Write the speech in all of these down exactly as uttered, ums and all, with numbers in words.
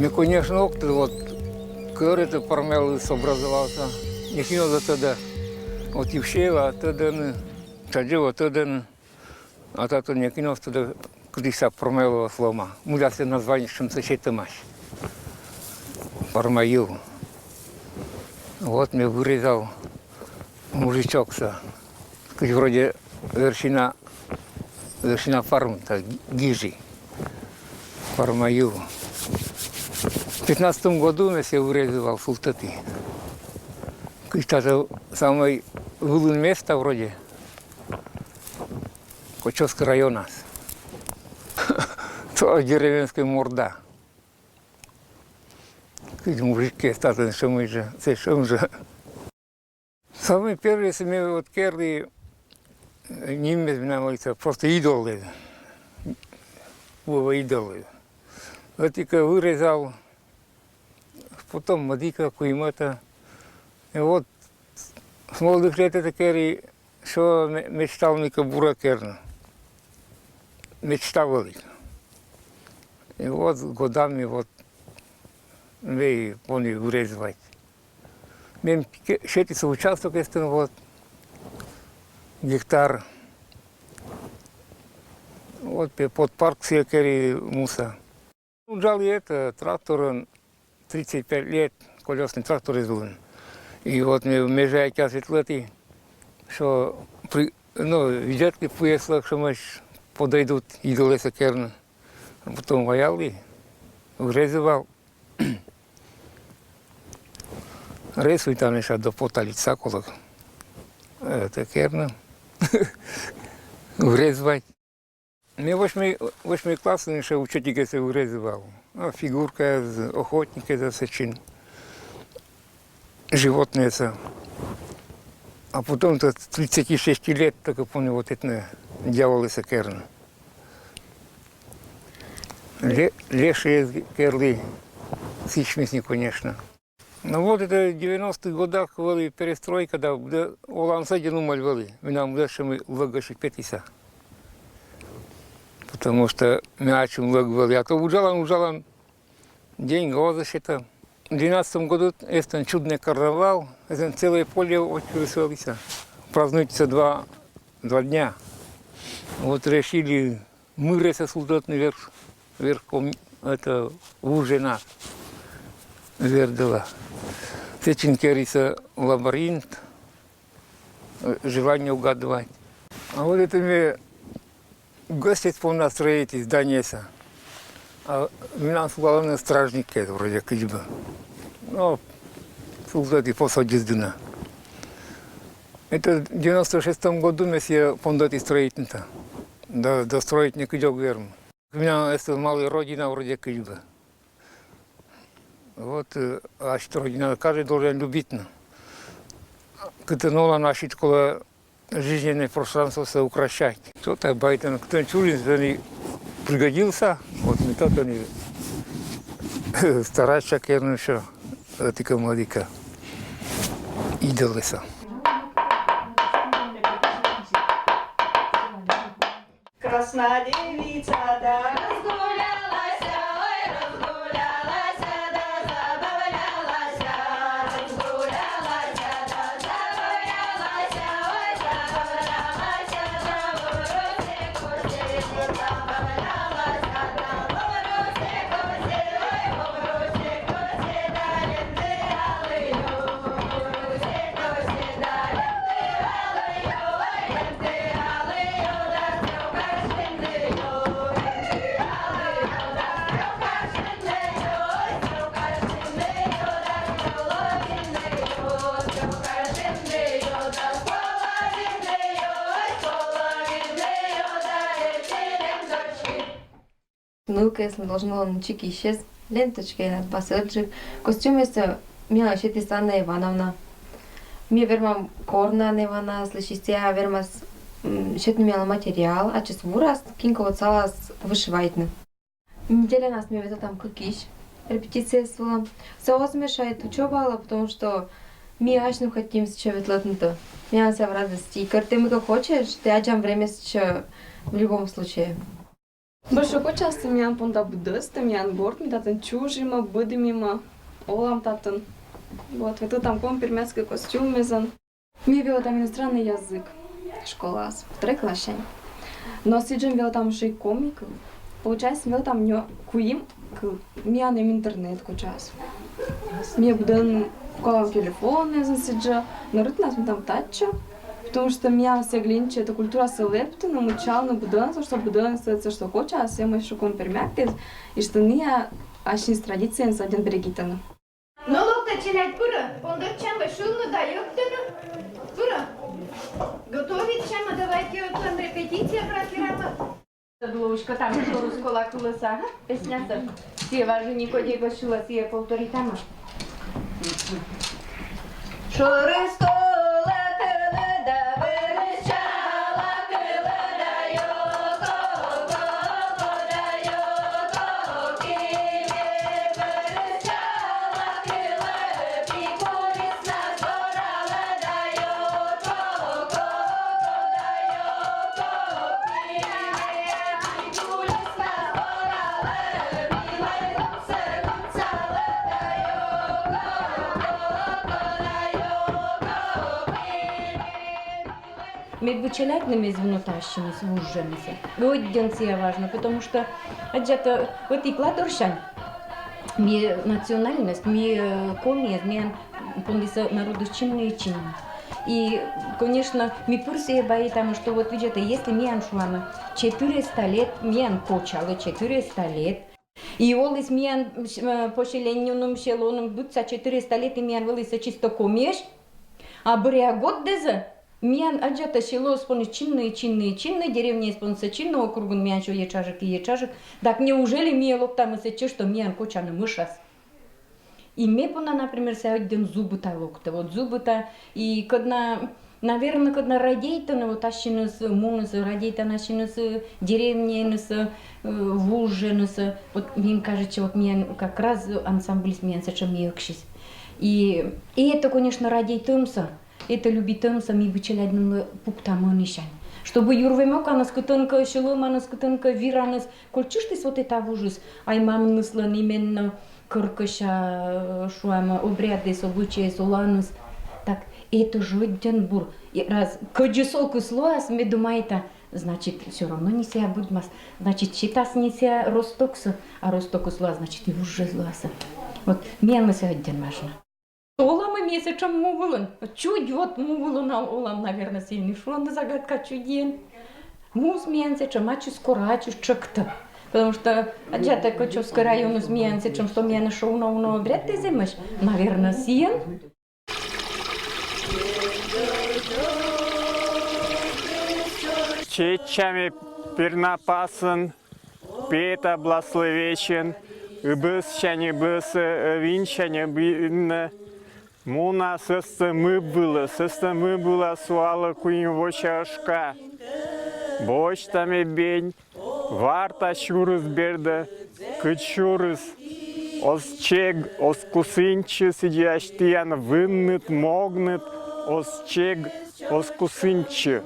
Ме, конечно, ог тӧд, вот кӧр это Пармаелыс образовался. Некинӧ ог тӧд. Вот Евсеева тӧдӧны, Чаджиева тӧдӧны. А тайӧ некинӧ ог тӧд, кытысь сійӧ Пармаелыс лоӧма. Мыйла сійӧ название сэтшӧмсӧ сетӧмаӧсь. Пармаел. Вот ме вырезал мужичоксӧ. Кыдз вроде вершина, вершина Пармы, так, гижи. Пармаел. В пятнадцатом году ме сійӧс вырезывал, султӧті. Кыдз тайӧ самӧй вылын места вроде. Кочетовскӧй районас. То деревенскӧй морда. Кыдз мужичкӧ, татӧн сэтшӧмыс жӧ, сэтшӧм жӧ. Самӧй первойсӧ ме вот керлі, э, нимыс менам вӧлі, просто идол. Вӧлі идол. Ӧтикӧ вырезал, потом мӧдікӧ, куимӧтӧ. И вот с молодых лет это керлі, что ме-, мечтал мыйкӧ бура керны. Мечта вӧлі. И вот с годами вот ме и поні вырезывать. Мем ке-, сетісны участок эстӧн, вот, гектар. Вот пе-, под парк сійӧ керлі муса. Уджалі это, тракторӧн, тридцать пять лет колёсный трактор эз вӧвны. И вот ме-, межаэкъяс ветлӧті, что при-, ну, видзӧдлі, пуяс лок сэтшӧмӧсь подойдут идолӧсӧ керны. А потом ваялі, вырезывал. Рисуй тані ещё до пота лица колӧ. Это керны. Вырезывать. Ме восьмӧй, восьмӧй классын ещё учӧтикӧс вырезывал. А, фигуркаяс, охотникъяс, сэтшӧм. Животнӧйяс. А потом до тридцати шести лет только поні вот этӧ дьяволъяссӧ керны. Ле-, лешийяс керлі, сэтшӧмсӧ, конечно. Ну вот это девяностых годах вӧлі перестройка, да, да, оланыс ӧдйӧ нумӧл вӧлі, менам да сэтшӧм лӧгӧсь петіса. Потому что ме ачым лӧг вӧлі, а то уджалан, уджалан, деньга оз сета. В двенадцатом году эстӧн чудный карнавал, эстӧн целое поле очередь вӧлі, празднуется два, два дня. Вот решили мырӧсӧ султӧдны верх, верхом, это, вуженас, вердӧла. Сэтшӧм керисӧ лабиринт, э, желание угадывать. А вот это ме гӧсьтӧд понда строитны зданиесӧ. А менам сулалӧны стражникъяс вроде кыдз бы. Но султӧдны, посадитны на. Это в девяносто шестом году ме сійӧ пондӧді строитны-то. Да, достроить некыдз ог вермы. У меня это малая родина вроде кыдз бы. Вот, э, а что родина, каждый должен любить, ну. Кытӧн олан, а сідз колӧ жизненное пространство всё украшать. Что-то Байден, кто чулин, он и пригодился. Вот мне тот он и стараться керны ещё. Ӧтика-мӧдика идолъясӧ. Красная девица, да. Разгулялась, ой, разгулялась, да, забавлялась, разгулялась, да, забавлялась, ой, забавлялась, да, в Руси, Руси, забавлялась, да, в Руси, Руси, ой, в Руси, Руси, да, ленты алые, Руси, Руси, да, ленты алые, ой, ленты алые. Нылкӧ эсмӧ должен лоны чикисьӧс, ленточкаӧн басӧдджык, костюмъяссӧ миянлы сетіс Анна Ивановна. Ми вермам корны Анна Ивановналысь, сійӧ вермас, м, сетны миянлы материал, ачыс вурас, кин кӧ вот сылас вышивайтны. Неделянас ми ветлӧтам кыкысь репетицияяс вылӧ. Со оз мешайт учёбалы, потому что ми асьным хотим сэтчӧ ветлӧдны. Миянлы сійӧ в радость. И кор тэ мыйкӧ хочешь, тэ аддзан время сэтчӧ в любом случае. Большой кочасты миян понда быдэсты, миян борд, ми татын чужимы, быдимы, олам татын. Вот, ветлытам ком-пермяцкий костюммезэн. Ми ветлытам иностранный язык школаас, второй классянь. Но сідз жэ ми ветлытам ещё и коми кыл. Получается, ми ветлытам нё куим кыл. Миян эм интернет кочаас. Ми быдэн куалам телефонэзэ сідз жэ, но рытнас ми ветлытам татчы. Потому что миян сэглинче это культура сэлэптыны, мыччалны быдэнсэ, что быдэнсэ, что кочаас, эмэ шуком пермяктэс, и что миян асьныс традициен саден берегитыны. Но локта, челядь, пыры, пондоччамы шылны да йӧктыны. Пыры. Готовитчамы, давайте, вот там репетиция прокирама. Лусько там шоры скола кылыса, ага, песняса. Сие важнее кодей госчула, сие полторитама. Шоры скола кылы да, вырысь чала кылы да, йо-хо-хо, да, йо-хо-хо, киме вырысь чала кылы, пикулиснас доралы да, йо-хо-хо, да, йо-хо-хо, киме пикулиснас доралы, милай локсы кутсалы да, йо-хо-хо, да, йо-хо-хо, киме. Мед бы челядьнымез вунэтэ ассьыныз вуженызы. Ӧдйын сыя важно, потому что аддзад-а, вот и кладорсянь, ми национальность, ми, э, комиез, миян пондыса народыс чинны и чинны. И, конечно, ми пыр сыя баитамы, что вот видзед-а, если миян, шуамы, четыреста лет, миян кочалы четыреста лет, и олыс миян, э, поселениеным, селоным быдса четыреста лет, и миян вылыс сыӵе чисто комиесь, а быръя годдэзэ миян аддзад-а, селоыс понэз чинны, чинны, чинны, деревняез понса чинны, округын миян ещё ечажык и ечажык. Так неужели ми локтамы сыӵе, что миян кочанымы ышаз? И ме понна, например, сэ ӧдйын зубыта локтэ. Вот зубыта, и кӧть на, наверно, кӧть на радейтаны вот ассьыныз мунызы, радейтаны ассьыныз деревняеныз, э, вуженыз. Вот мне кажется, вот миян как раз ансамбльыс миян сыӵе миыксьыс. И, и это, конечно, радейтэмсэ, это любитэмсэ ми бы челядьнымлы пуктамы ини сямен. Чтобы юрвемоканыз кытын ке, сюлэманыз кытын ке, вираныз кольчыштӥз вот это вужез ай-мамныслэн именно кыркыся, э, шуамы, обрядэз, обычаез, оланэз. Так, это же ӧдйын бур. И раз кыдзи сокыс луаз, мед умойта, значит, всё равно ни сыя будмаз, значит, сётаз ни сыя ростоксы, а ростокыс луаз, значит, и вужез луазы. Вот, миянлы сыя ӧдйын важно. Оламы ми сыӵе му вылын. Чудь вот му вылын а олам, наверно, сыен и шуоно, загадка чудьен. Муз миян сыӵе, ачиз кора, ачиз чекты. Потому что адӟе-а, Кочевской районын миян сыӵе, что миян эшшо уно-уно обрядтэз эмась, наверно, сыен. Чеччаме пернапасын, пета бласлы вечин, ыбыссянь ыбысы, ӧвинсянь ӧвинлы, муна сӧстӧм ыб вылэ, сӧстӧм ыб вылэ суала куинь вося ӧшка. Босьтаме бен, варта сюрыс бердэ, кыдз сюрыс оз чег, оз кусыньтчы, сӥзясь тӥян вынныд, могныд оз чег, оз кусыньтчы.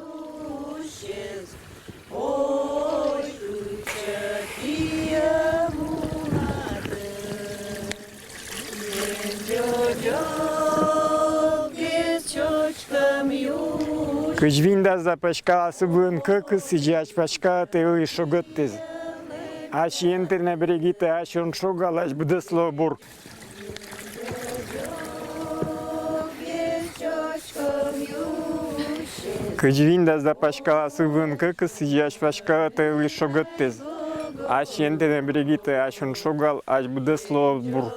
Кызь винь дас запаськалаыс ывлын кӧкыз, сӥзясь паськалатэ ӧвӧл шогэттэз. Асьен тэнэ берегитэ, асьын шогал, азьбудэ слобур. Кызь винь дас запаськалаыс ывлын кӧкыз, сӥзясь паськалатэ ӧвӧл шогэттэз. Асьен тэнэ берегитэ, асьын шогал, азьбудэ слобур.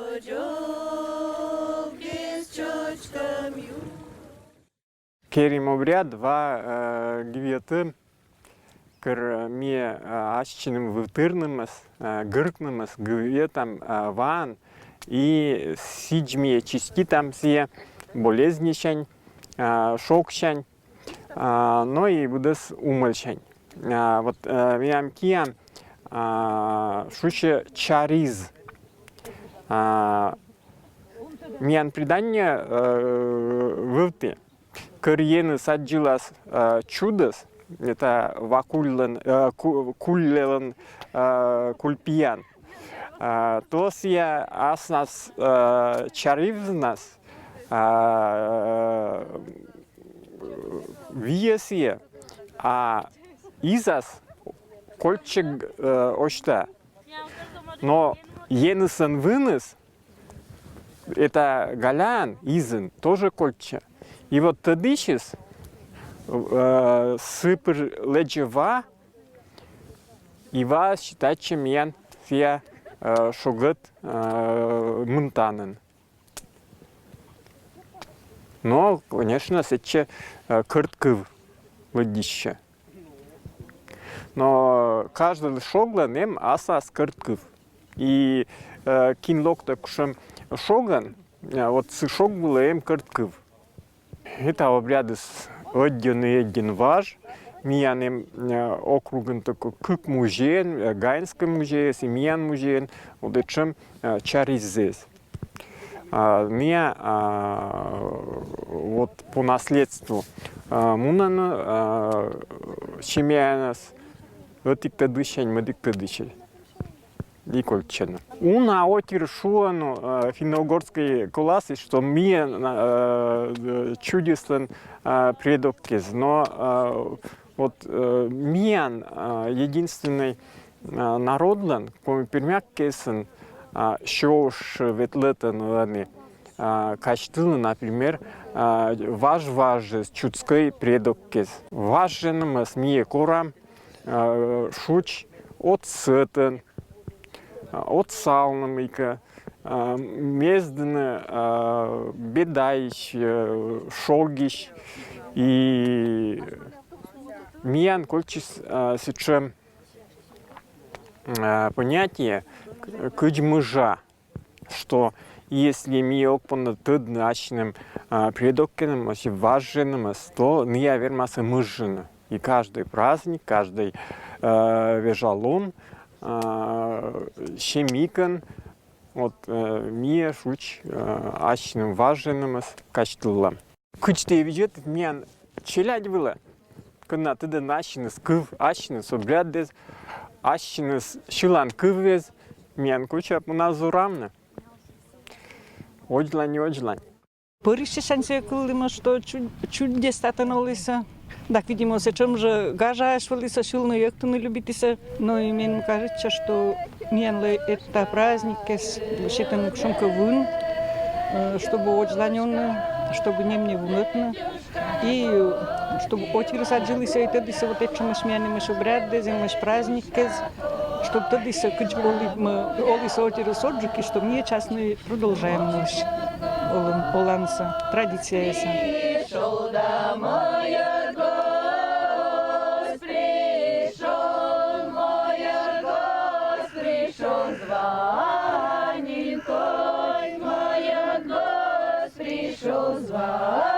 Керим обряд вал, э, гывъетэ, кыр, э, ми, э, асьчиным вылтырнымес, э, гыркнымес гывъетам, э, ваан, и сӥзь ми чиститам сые болезньсянь, э, шоксянь, э, но и быдэс умойсянь. Э, вот, э, милям киям, э, шусе чариз. Э, миян предание, э, вылтӥ. Кыръеныз адӟылаз, э, чудэз, это ва кульлӧн, э, ку-, кульлӧн, э, кульпиян. А, то сійӧ аснас, э, чарйывнас, а, э, виӧ сійӧ, а изас кольччӧ, э, осьта. Но енысӧн выныс, это галяӧн изын тоже кольччӧ. И вот тӧдысьыс, э, сы пыр лэдзӧ ва, и ва считайтчӧ миян сійӧ, э, шогӧд, э, мынтанӧн. Но, конечно, сэтчӧ, э, кӧрткыв лыддьыссьӧ. Но каждый шоглӧн эм аслас кӧрткыв. И, э, кин локтӧ кутшӧм шогӧн, э, вот сы шог вылӧ эм кӧрткыв. Это обрядыс ӧдйӧн и ӧдйӧн важ. Миян эм, э, округын только кык музейын, э, Гаинскӧй музейыс и миян музейын, вот этшӧм, э, чарйисьыс. А, миян, а, вот по наследству, а, мунӧны, а, семьяянас ӧтик тӧдысьӧн, мӧдик тӧдысьӧн. И кольччӧны. Уна отир шуӧны, а, финно-угорскӧй коласысь, что миян, а, э, чудеслӧн, а, предоккез. Но, а, вот, э, миян, а, единственный, а, народлӧн, коми-пермяк кесӧн, а, сё ветлӧмтӧ нин, а, казьтылӧны, например, а, важ-важыс чудскӧй предоккез. Важӧнӧмӧс ми корам, а, шуч отсӧтӧн, а, отсалны мыйкӧ, а, мездыны, а, бедаысь, э, шогысь. И миян кольччис, а, сэтшӧм, а, понятие, к-, кыдз мыжа, что если ми ог понны тӧдны ассьыным, а, предоккенымӧс, важӧнӧмӧс, то ныа вермасны мыжыны. И каждый праздник, каждый, э, вежалун, э, семьякӧн, вот, э, ми шуч, э, ассьыным важӧнӧмӧс казьтылам. Кыдз ті видзӧдтӧ миян челядь вылӧ, кӧні тӧдӧны ассьыныс кыв, ассьыныс обрядъяс, ассьыныс сьыланкывъяс, миян кутшӧм мунас зорамны. Водзлань, водзлань. Пӧрысьӧсь сійӧ кыліс, что чу-, чудес татӧн олісны. Так, видимо, сэтшӧм жӧ гажаӧсь вӧлісны, сьывны, йӧктыны любитісны. Но и мен кажитчӧ, что миянлы эта праздниккӧс сетӧны кутшӧмкӧ вын, э, чтобы водзланьӧдны, чтобы нем не вунӧдны. И, э, чтобы отирыс аддзыліс и тӧдіс вот этшӧмӧсь миян эмӧсь обрядъяс, эмӧсь праздникъяс, чтоб тӧдіс, кыдз олӧмӧ, олісны отирыс отджык, и чтоб ми час нин продолжаем олысь, олан-, оланса, традицияса. Пришёл домой гость, пришёл мой гость, пришёл звоненькой, мой гость, пришёл звоненькой.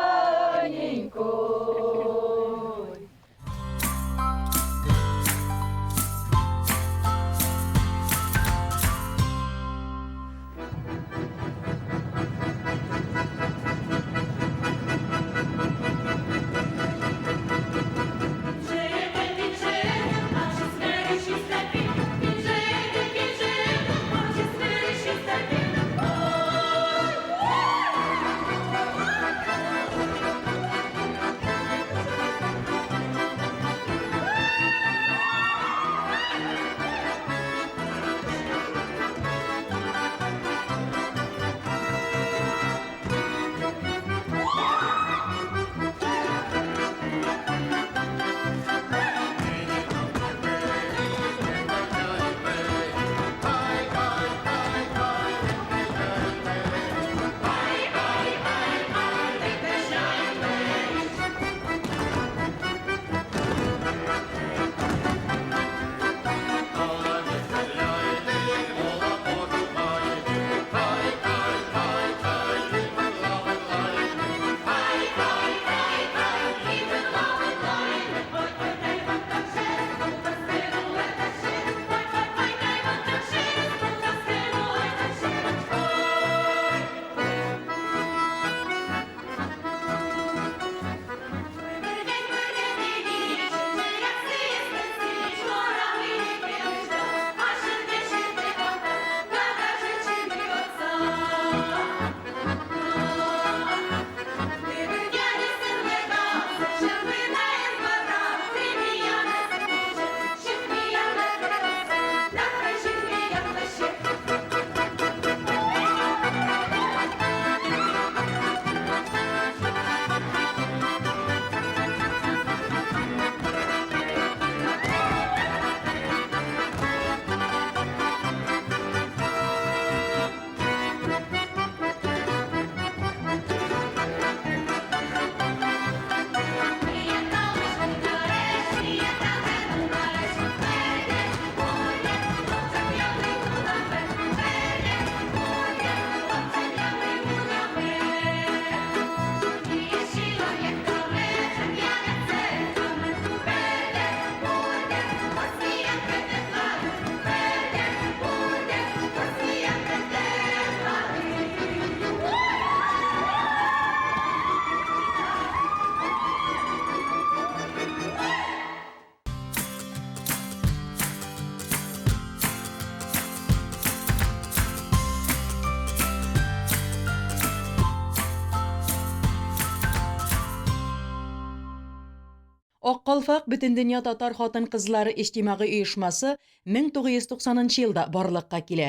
Ак калфак Бөтендөнья татар хатын-кызлары иҗтимагый оешмасы мең тугыз йөз туксанынчы елда барлыкка килә.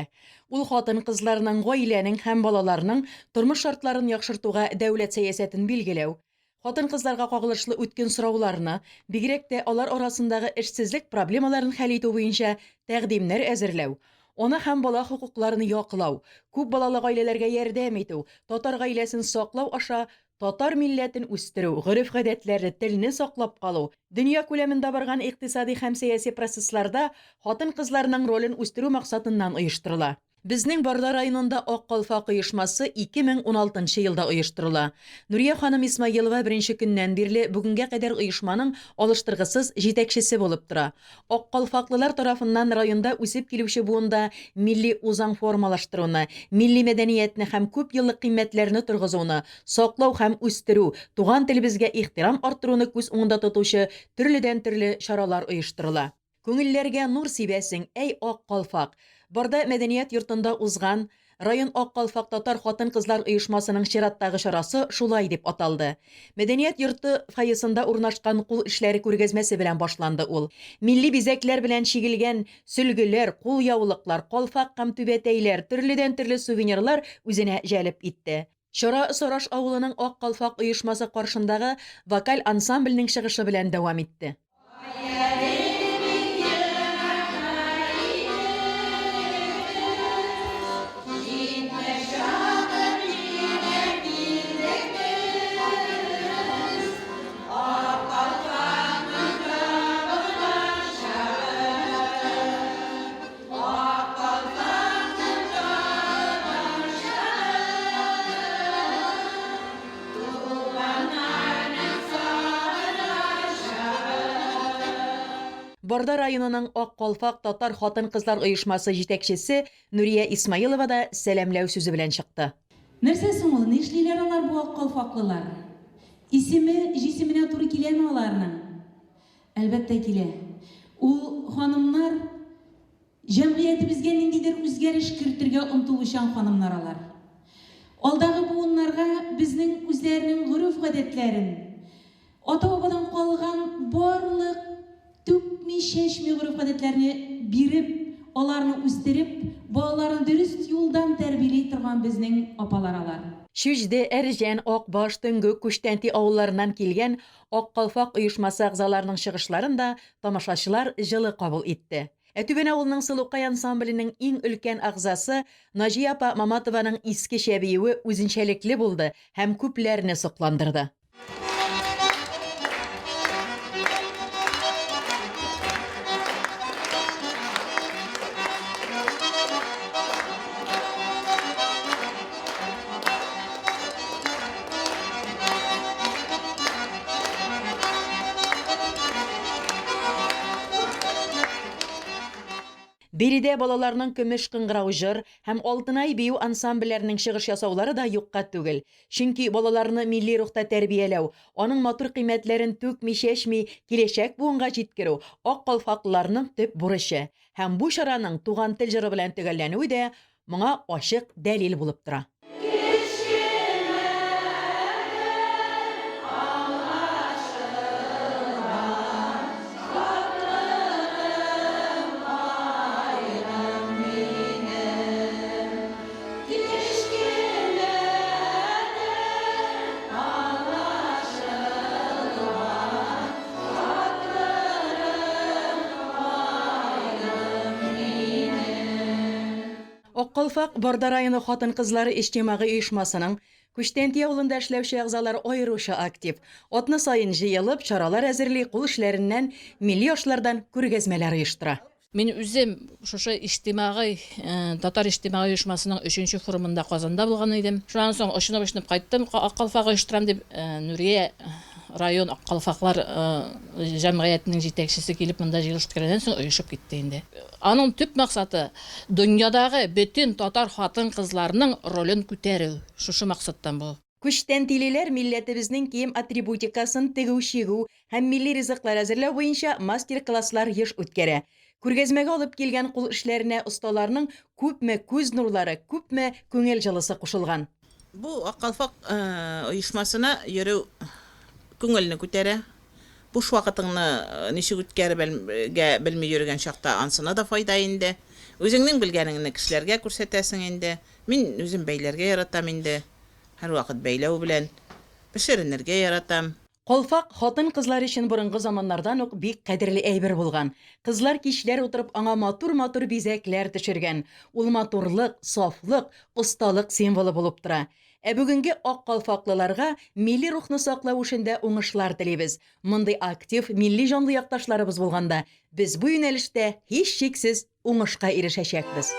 Ул хатын-кызларның, гаиләнең һәм балаларның тормыш шартларын яхшыртуга дәүләт сәясәтен билгеләү, хатын-кызларга кагылышлы үткен сорауларны, бигрәк тә алар арасындагы эшсезлек проблемаларын хәл итү буенча тәкъдимнәр әзерләү, ана һәм бала хокукларын яклау, күп балалы гаиләләргә ярдәм итү, татар гаиләсен саклау аша татар милләтен үстерү, гореф-гадәтләрне, телне саклап калу, дөнья күләмендә барган икътисади һәм сәяси процессларда хатын-кызларның ролен үстерү максатыннан оештырыла. Безнең Барда районында Ак калфак оешмасы ике мең уналтынчы елда оештырыла. Нурия ханым Исмаилова беренче көннән бирле бүгенгә кадәр оешманың алыштыргысыз җитәкчесе булып тора. Ак калфаклылар тарафыннан районда үсеп килүче буында милли үзаң формалаштыруны, милли мәдәниятне һәм күп еллык кыйммәтләрне торгызуны, саклау һәм үстерү, туган телебезгә ихтирам арттыруны күз уңында тотучы төрледән-төрле чаралар оештырыла. Күңелләргә нур сибәсең, әй ак калфак! Барда мәдәният йортында узган район Ак калфак татар хатын-кызлар оешмасының чираттагы чарасы шулай дип аталды. Мәдәният йорты фойесында урнашкан кул эшләре күргәзмәсе белән башланды ул. Милли бизәкләр белән чигелгән сөлгеләр, кулъяулыклар, калфак һәм түбәтәйләр, төрледән-төрле сувенирлар үзенә җәлеп итте. Чара Сараш авылының Ак калфак оешмасы каршындагы вокаль ансамбльнең чыгышы белән дәвам итте. Барда районының Ак калфак татар хатын-кызлар оешмасы җитәкчесе Нурия Исмаилова да сәламләү сүзе белән чыкты. Нәрсә соң ул? Нишлиләр алар, бу ак калфаклылар? Исеме, җисеменә туры киләме аларның? Әлбәттә, килә. Ул ханымнар җәмгыятебезгә ниндидер үзгәреш кертергә омтылучан ханымнар алар. Алдагы буыннарга безнең үзләренең гореф-гадәтләрен, ата-бабадан калган барлык түкми-чәчми гореф-гадәтләрне биреп, аларны үстереп, балаларны дөрес юлдан тәрбияли торган безнең апалар алар. Чүҗде, Әрҗән, Акбаш, Төнгүк, Күчтәнти авылларыннан килгән Ак калфак оешмасы әгъзаларының чыгышларын да тамашачылар җылы кабул итте. Ә Түбән авылның Сылукай ансамбленең иң өлкән әгъзасы Наҗия апа Маматованың искечә биюе үзенчәлекле булды һәм күпләрне сокландырды. Биредә балаларның Көмеш кыңгырау җыр һәм Алтынай бию ансамбльләренең чыгыш ясаулары да юкка түгел. Чөнки балаларны милли рухта тәрбияләү, аның матур кыйммәтләрен түкми-чәчми киләчәк буынга җиткерү ак калфаклыларның төп бурычы. Һәм бу чараның туган тел җыры белән төгәлләнүе дә моңа ачык дәлил булып тора. Ак калфак Барда районы хатын-кызлары иҗтимагый оешмасының Күчтәнти авылында эшләүче әгъзалар аеруча актив. Атна саен җыелып, чаралар әзерли, кул эшләреннән, милли ашлардан күргәзмәләр оештыра. Мин үзем шушы иҗтимагый, э, татар иҗтимагый оешмасының өченче форумында Казанда булган идем. Шуннан соң очынып-очынып кайттым, ка-, Ак калфак оештырам дип, э, Нурия район Ак калфаклар, э, җәмгыятенең җитәкчесе килеп монда җыелыш үткәргәннән соң оешып китте инде. Аның төп максаты дөньядагы бөтен татар хатын-кызларның ролен күтәрү. Шушы максаттан бу. Күчтәнтилеләр милләтебезнең кием атрибутикасын тегү-чигү һәм милли ризыклар әзерләү буенча мастер-класслар еш үткәрә. Күргәзмәгә алып килгән кул эшләренә осталарның күпме күз нурлары, күпме күңел җылысы кушылган. Бу Ак калфак, э, оешмасына йөрү күңелне күтәрә. Буш вакытыңны, э, ничек үткәрергә белми йөргән чакта, ансына да файда инде. Үзеңнең белгәнеңне кешеләргә күрсәтәсең инде. Мин үзем бәйләргә яратам инде. Һәрвакыт бәйләү белән. Пешеренергә яратам. Калфак хатын-кызлар өчен борынгы заманнардан ук бик кадерле әйбер булган. Кызлар кичләр утырып аңа матур-матур бизәкләр төшергән. Ул матурлык, сафлык, осталык символы булып тора. Ә бүгенге ак калфаклыларга милли рухны саклау эшендә уңышлар телибез. Мондый актив, милли җанлы якташларыбыз булганда, без бу юнәлештә һичшиксез уңышка ирешәчәкбез.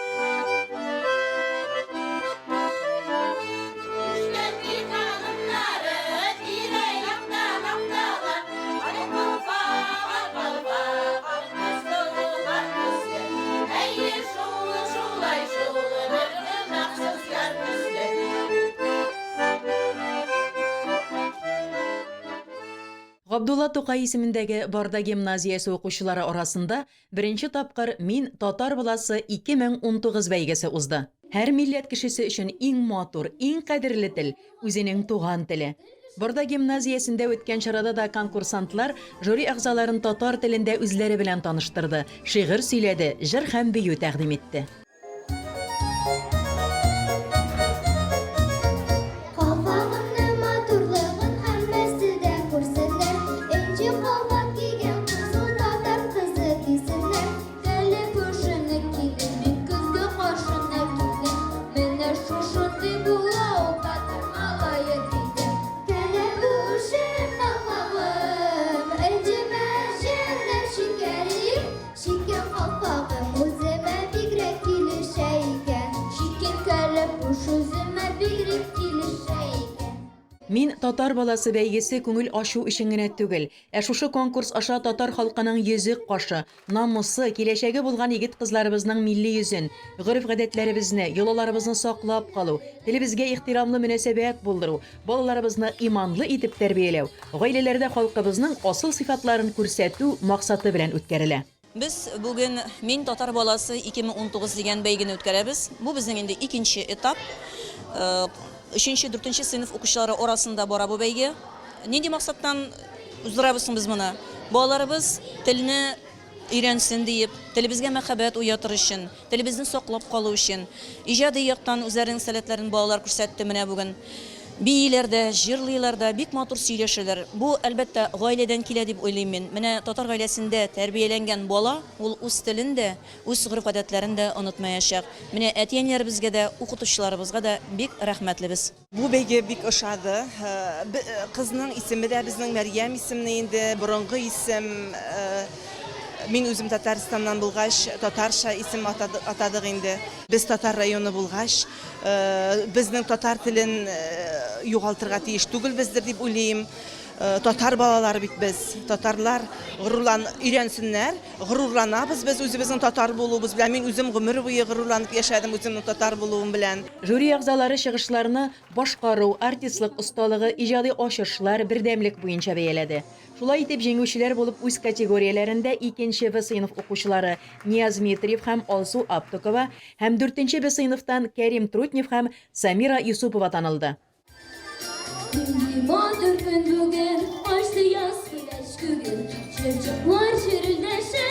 Габдулла Тукай исемендәге Барда гимназиясе укучылары арасында беренче тапкыр «Мин татар баласы ике мең унтугыз» бәйгесе узды. Һәр милләт кешесе өчен иң матур, иң кадерле тел — үзенең туган теле. Барда гимназиясендә үткән чарада да конкурсантлар жюри әгъзаларын татар телендә үзләре белән таныштырды, шигырь сөйләде, җыр һәм бию тәкъдим итте. Калфагымны матурлыгын һәммәсе дә күрсеннәр. Энҗе калфак кигән кыз ул татар кызы дисеннәр. Кәләпүшенә килдем, мин көзге каршына килдем. Менә шушындый була ул татар малае дидем. Кәләпүшем, калфагым, энҗемә җәннәт шикәри. Чиккән калфагым үземә бигрәк килешә икән. Чиккән кәләпүш үземә бигрәк килешә икән. «Мин татар баласы» бәйгесе күңел ачу өчен генә түгел, ә шушы конкурс аша татар халкының йөзек кашы, намусы, киләчәге булган егет-кызларыбызның милли йөзен, гореф-гадәтләребезне, йолаларыбызны саклап калу, телебезгә ихтирамлы мөнәсәбәт булдыру, балаларыбызны иманлы итеп тәрбияләү, гаиләләрдә халкыбызның асыл сыйфатларын күрсәтү максаты белән үткәрелә. Без бүген «Мин татар баласы ике мең унтугыз» дигән бәйгене үткәрәбез. Бу безнең инде икенче этап. Э, өченче, дүртенче сыйныф укучылары арасында бара бу бәйге. Нинди максаттан уздырабыз соң без моны? Балаларыбыз телне өйрәнсен диеп, телебезгә мәхәббәт уятыр өчен, телебезне саклап калу өчен, иҗади яктан үзләренең сәләтләрен балалар күрсәтте менә бүген. Бииләр дә, җырлыйлар да, бик матур сөйләшәләр. Бу, әлбәттә, гаиләдән килә дип уйлыйм мин. Менә татар гаиләсендә тәрбияләнгән бала, ул үз телен дә, үз гореф-гадәтләрен дә онытмаячак. Менә әти-әниләребезгә дә, укытучыларыбызга да бик рәхмәтлебез. Бу бәйге бик ошады. Э, бе-, э, кызның исеме дә безнең Мәрьям исемле инде, борынгы исем. Э, мин үзем Татарстаннан булгач, татарча исем атады-, атадык инде. Без татар районы булгач, э, безнең татар телен, э, югалтырга тиеш түгелбездер дип уйлыйм. Э, татар балалары бит без. Татарлар горурлан-, өйрәнсеннәр. Горурланабыз без үзебезнең татар булуыбыз белән. Мин үзем гомер буе горурланып яшәдем үземнең татар булуым белән. Жюри әгъзалары чыгышларны башкару, артистлык осталыгы, иҗади ачышлар, бердәмлек буенча бәяләде. Шулай итеп, җиңүчеләр булып үз категорияләрендә икенче В сыйныф укучылары Нияз Митрев һәм Алсу Аптыкова һәм дүртенче Б сыйныфтан Кәрим Трутнев һәм Самира Юсупова танылды. Нинди матур көн бүген, ачты яз киләч күген. Җырчыклар җирелдәшә,